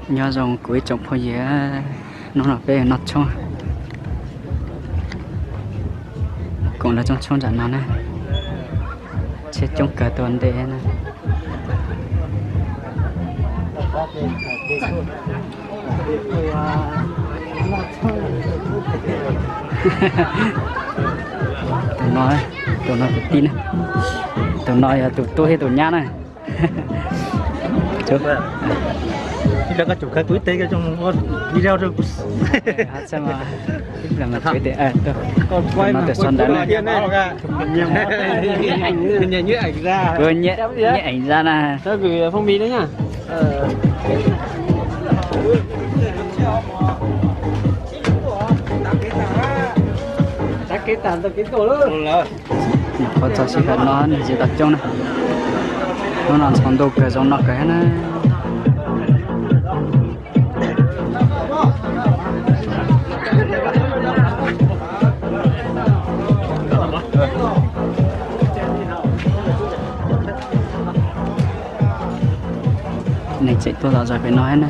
Nyob zoo kuv ib tsoom phooj ywg, hnub no peb noj tshoob koom lawv tsob tshoob nram no na, tsheb coob kawg tuaj ntej na. Tus no, tus no tus tij na, tus no yog tus tub thiab tus nyab na. Ib los koj tsum khawb kuv ib teg, koj ua video rau kuv. Tus no tus so ntawd na. Kuv nyiam eev za na. Nyuam qhuav txog sij hawm no neeg tsis tau coob na. Hnub no ntxhov ntuj kawg zoo no kawg na. Neeg tseem tuaj tom zos pem no na.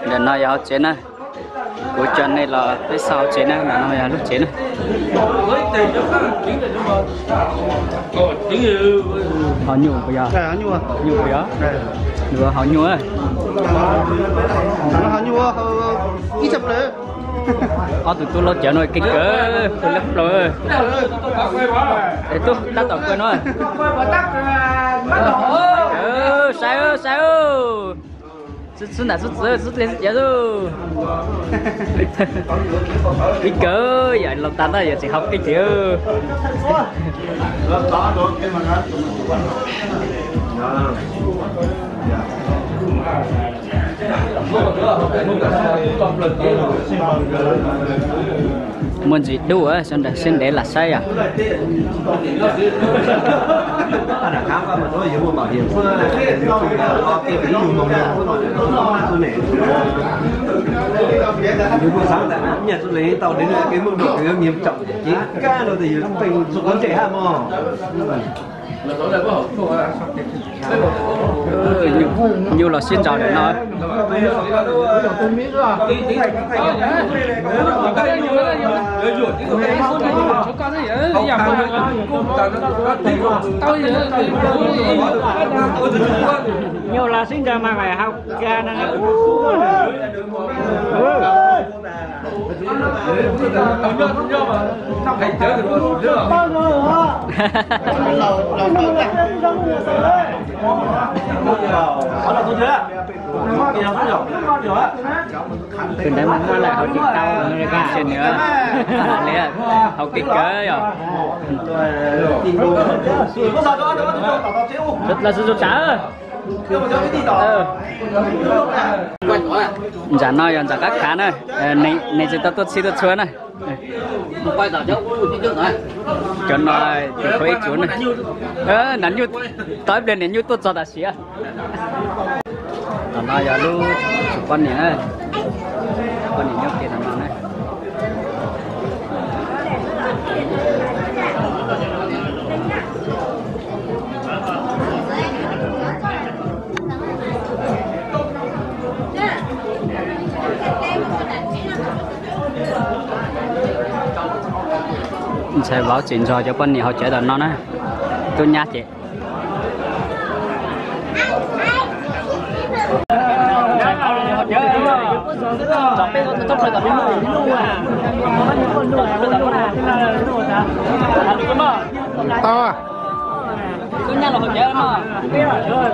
Ntawm no yog hauv tsev na. Kuv coj nej los peb xauj hauv tsev na, ntawm no yog lub tsev na. Hauv nyuj puas yog? Nyuj puas yog? Nws hauv nyuj. Ob tug tub laub cawv no keej kawg, tus lab plaws. Es tub tab tom kawg no. Saib, saib. Xub ntam xub txwv xub tle xub ciav xwb. Ib kawg yam los tas ntag yam tsis haus kiag tiag. Muaj ntsis dub sawv daws siab ntev lam saib yom. Nyuj los sib nraus lawm no. Nyuj los sib nraus mas haus kiag no. Tus ntawd mas muaj lawm hauv tsis tau li, hauv kev kawg yom. Los sis tus tsam. Ntsam no yog ntsam qab khav na, neeg tsis tau tuaj txhij tuaj txhua na. Cov no tus khuav ib tsuv na. Nam nyuj tau ib pliag niam nyuj tuaj txog tam sim. Tom no yog lub tsum poj niam na, poj niam nyob kiag tom no na. Ntxhais vauv tseem nrog cov poj niam haus cawv tom no na, tub nyab ces.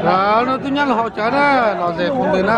Tau, tub nyab los haus cawv na, los zes qhov ntws na.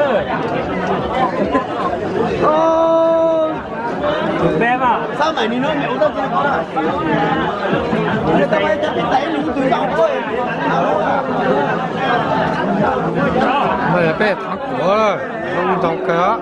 Peb thab kuv zoo nraug kawg.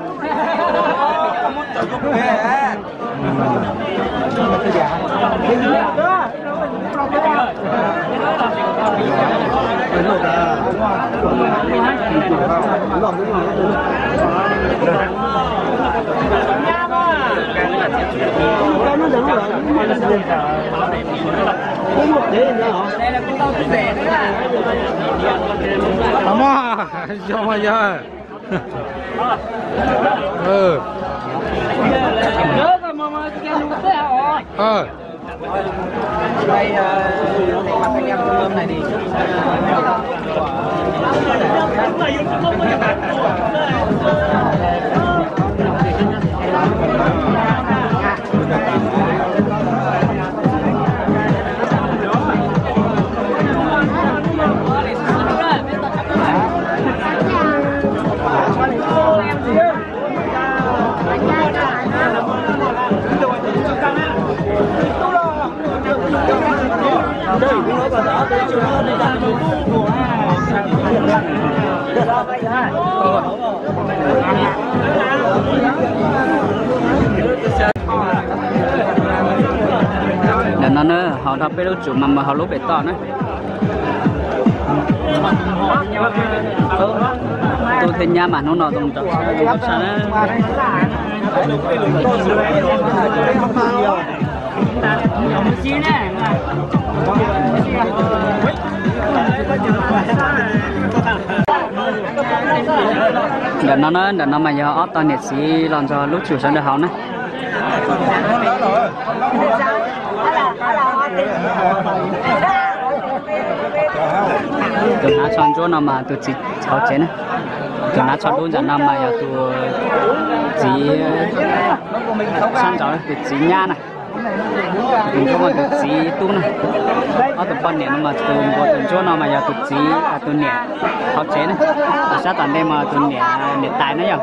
Mas yog. Ntawm no na, hauv rau peb lub tsum mas mus hauv lub pem toj na. Tub thiab nyab mas hnub no zoo nraug tshaj na. Ntawm no na, ntawm no mas yog ob tog niam txiv los nrog lub tsum sawv daws haus na. Tus hnav tsho ntsuab no mas tus txiv hauv tsev na. Tus hnav tsho dub ntawm no mas yog tus txiv sab nraud, tus txiv nyab na. Tus ntsuab mas tus txiv tub na. Ob tus poj niam no mas tus npua tus ntsuab no mas yog tus txiv, tus niam hauv tsev na. Sab tom ntej mas tus niam, niam tais na yog.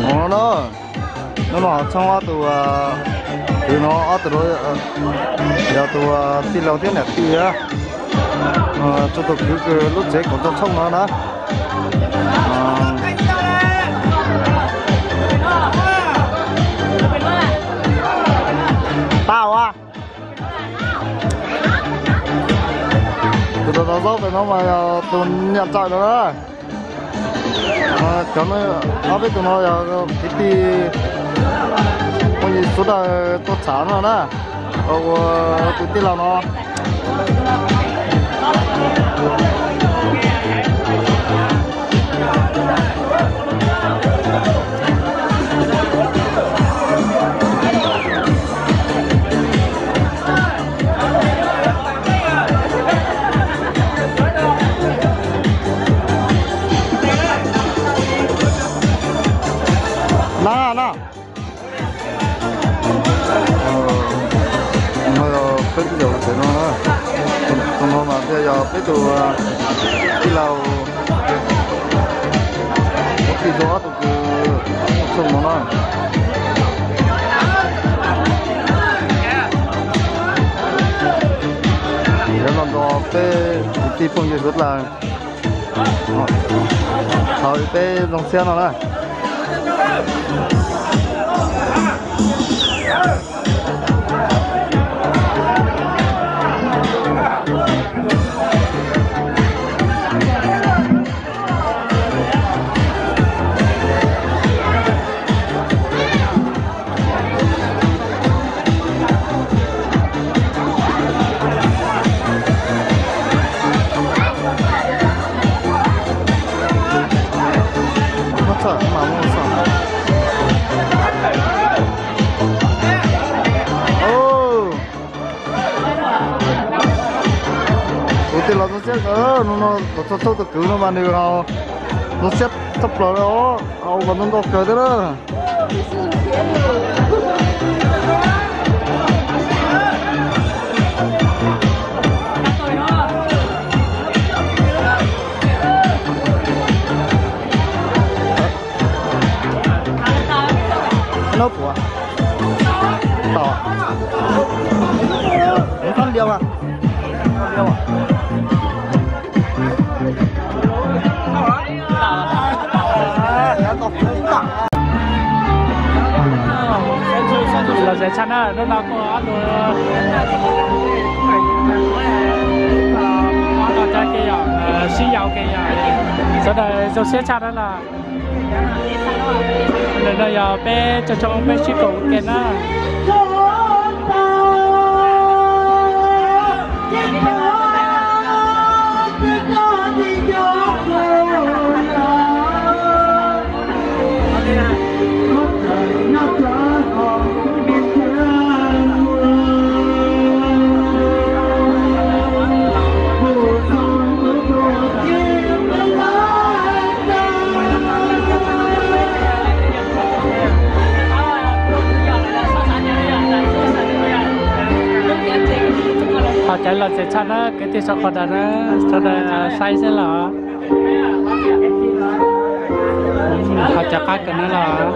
Hnub no, hnub no txog ob tug kwv no, ob tug yog tus tij laug thiab niam tij, tso tus kwv lub tsev kaum rau tshooj no na. Tau a. Tus tau tau zaub pem no mas yog tus niam tais no na. Cov no, ob peb tug no yog kwv tij phooj ywg sawv daws tuaj tsham no na, ua tus tij laug no. Na na. No yog peb tug yawg lub tsev no na. Tus no mas thiaj yog peb tug tij laug, tus tij laug ob tug kwv tij no na. Lawv los nrog peb kwv tij phooj ywg sawv daws haus peb zoo siab no na. Hnub no thaum txog txog tus kwv no mas nws ho zoo siab tshaj plaws li os, ua kom ntau ntau kawg thiab na. Noj puas? Tom. Noj liau mas. Los zem tshaj na, hnub no kuj ob tug, ob tug cov kev yom, sib yaum kev yom, sawv daws zoo siab tshaj na los. Ntawm no yog peb tsoom tsoob peb sib koom ua ke na. Qhov cawv los zem tshaj na, kwv tij sawv daws na, sawv daws saib xwb los. Qhov cawv qab kawg na los.